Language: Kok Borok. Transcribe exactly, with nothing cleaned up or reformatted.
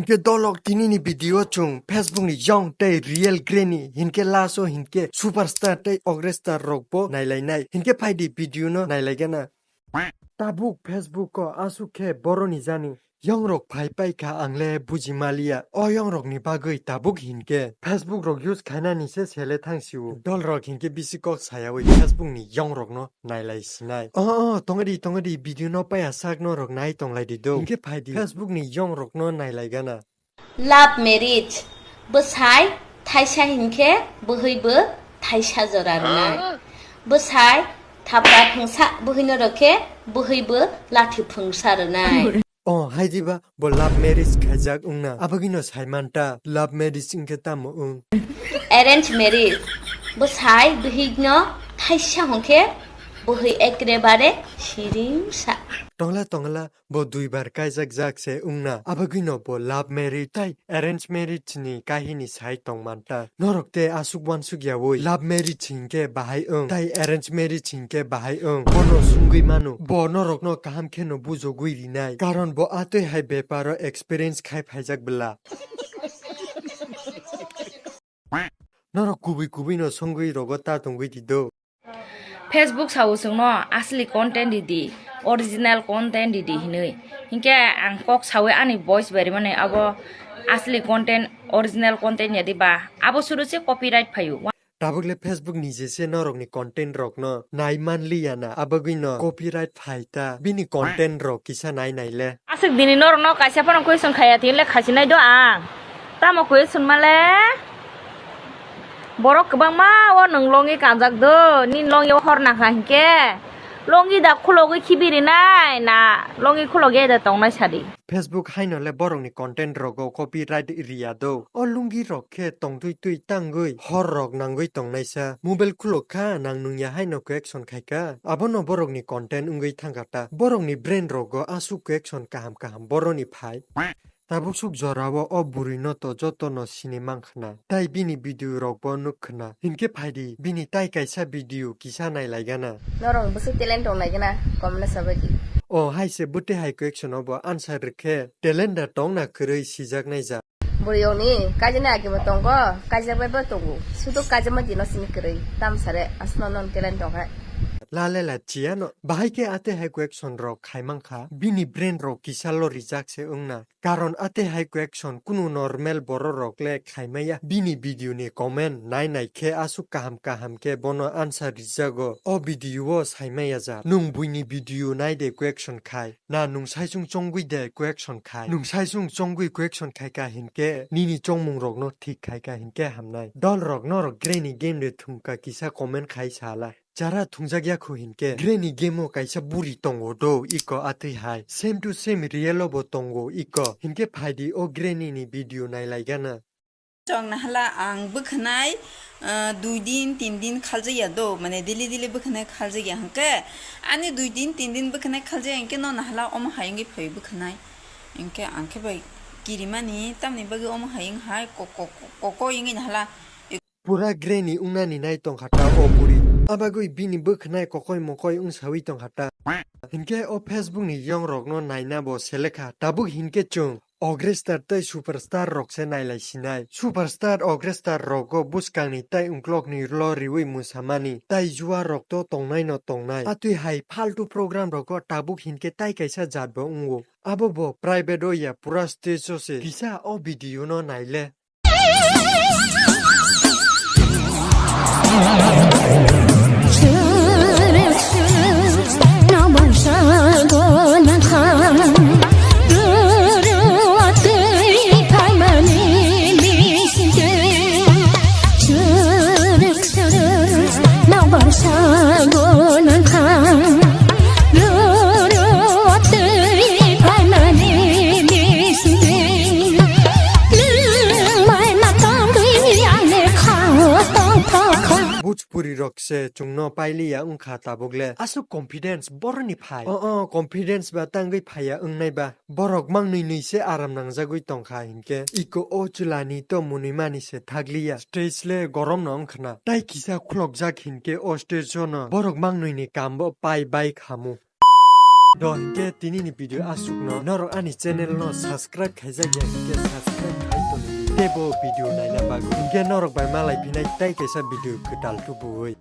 Hinkhe dolok tinini video chwng Facebook ni yong tei real granny hinkhe last o hinkhe superstar tei ogrestar rok bo nailainai. Hinkhe phaidi video no nailaigana. Tabuk Facebook o aswk khe boroni jani yong rok phai paikha, ang le buji maliya. O yong rok ni bagwi tabuk hinkhe Facebook rok use khainani se sele thang sio. Dol rok hinkhe bisi kok sayawi Facebook ni yong rok no nailai sinai. O, o, tongdi, tongdi, video no paya sak no rok nai tonglai di do. Hinkhe phai di. Facebook ni yong rok no nailai gana. Love marriage. Bwsai thaisa hinkhe bwhwi bo thaisa jora rwnai. Bwsai thapra phungsa bwhwi no rokhe bwhwi bo lathi phungsa rwnai. O, hai diba, bo love marriage khaijak wngna. Abagwino saimanta, love marriage wngkhe tamo wng? Arrange marriage. Bwsai bwhwino thaisa hwnkhe bwhwi ekrebare siringsa. Tongla, tongla, bo duibar kaijak jak se wngna. Abagwino bo love marriage tai arrange marriage ni kahini sai tongmanta. Norok te aswk wansuk yawi love marriage hinkhe bahai wng, tai arrange marriage hinkhe bahai wng. Bono sungwi mano. Bo norokno kaham kheno bujogwi rinai. Karon bo atwi hai beparo experience khai phaijak bwla. Norok kubui kubui no songwi rogo ta tongwi di do. Facebook sao chwngno asli content ridi, original content ridi hinwi. Hinkhe ang kok sawi ani voice berimani abo asli content, original content ya diba? Abo suru se copyright phaio. Tabuk le Facebook ni je se norok ni content rok no nai man liya na, abagwi no copyright phai ta. Bini content rok kisa nai nai le. Aswk dini norok no kaisa phano question khaya tin le khasi nai do ang. Tamo question ma le? Borok kwbangma o nwng longi kanjak do, nini longi o hor nangkha hinkhe longi da khulogwi khibirinai na longi khulogwi da tongnai sadi. Facebook haino le borokni content rogo copyright riya do. O lungi rok khe tongtwi twi tangwi hor rok nangwi tongnaisa. Mobile khulok kha nang nungya haino correction khaikha. Abono borokni content wngwi thangkha ta. Borokni brain rogo aswk correction kaham kaham boroni phai. Tabuk suk jorao o bwrwi no to joto no sini mankha na, tai bini video rok bo nuk khna. Hinkhe phaidi, bini tai kaisa video kisa nai laigana. Norok bwswk talent tong laigana, comment no sabai di. O hai se bwtwi hai question o bo answer rwkhe, talent da tong na kwrwi sijak nai ja. Bwrwi yong ni kaijak nai agi bo tongo, kaijak bai bo tongo. Sudu kaijak ma di no sini kwrwi, tam sare asno non talent tong hai. La le la chiya no, bahai khe ate hai question rok khai mankha, bini brain rok kisa lo rijak se wngna. Karon ate hai question kunu normal borok rok le khaimaya. Bini video ni comment nai nai khe aswk kaham kaham khe bono answer rijago. O video o saimaya ja. Nwng buini video nai de question khai. Na nwng saichung chongwi de question khai. Nwng saichung chongwi question khai ka hinkhe nini chongmung rok no thik khai ka hinkhe hamnai. Dol rok norok granny game de thung ka kisa comment khai sala. Chara thungjak ya khu hinkhe, granny game o kaisa buri tongo do, iko atwi hai. Same to same real o bo tongo, iko. Hinkhe phaidi o granny ni video nai laigana. Chong nahala ang bwkhanai, ah, dui din, tin din khaljak ya do, mane daily daily bwkhanai khaljak ya hinkhe. Ani dui din, tin din bwkhanai khaljak ya hinkhe no nahala omo hai wngwi phai bwkhanai. Hinkhe ang khe bai kirimani, tamni bagwi omo hai wng hai ko-, ko-, ko-, kokoi wngwi nahala. Pura granny wngnani nai tongkha ta o buri. Abagwi bini bwkhnai kokoi mokoi wngsawi tongkha ta. Hinkhe o Facebook ni yong rokno naina bo selekha. Tabuk hinkhe chwng ogrestar tei superstar rok se nailai sinai. Superstar ogrestar rogo bwskangni tei ungklokni lo riwi mwsamani tei jua rok to tongnai no tongnai. Atwi hai faltu program rogo tabuk hinkhe tai kaisa jat bo wngo. Abo bo private o ya pura stage o se. Kisa o video no naile. Bhojpuri rok se chwngno pailiya wngkha tabuk le. Aswk confidence boroni phai. O, o, confidence ba tangwi phaiya wngnai ba. Borok mangnwi nwi se aram nangjagwi tongkha hinkhe. Iko o chwlani to mwnwi mani se thakliya. Stage le gorom no wngkhna. Tai kisa khulokjak hinkhe o stage o no borok mangnwi ni kam bo pai bai khamu. To hinkhe tinini video aswkno, norok ani channel no subscribe khaijak ya hinkhe subscribe khai tongdi teibo video naina bagwi. Hinkhe norok bai malai phinai tai kaisa video kwtal tubuwi.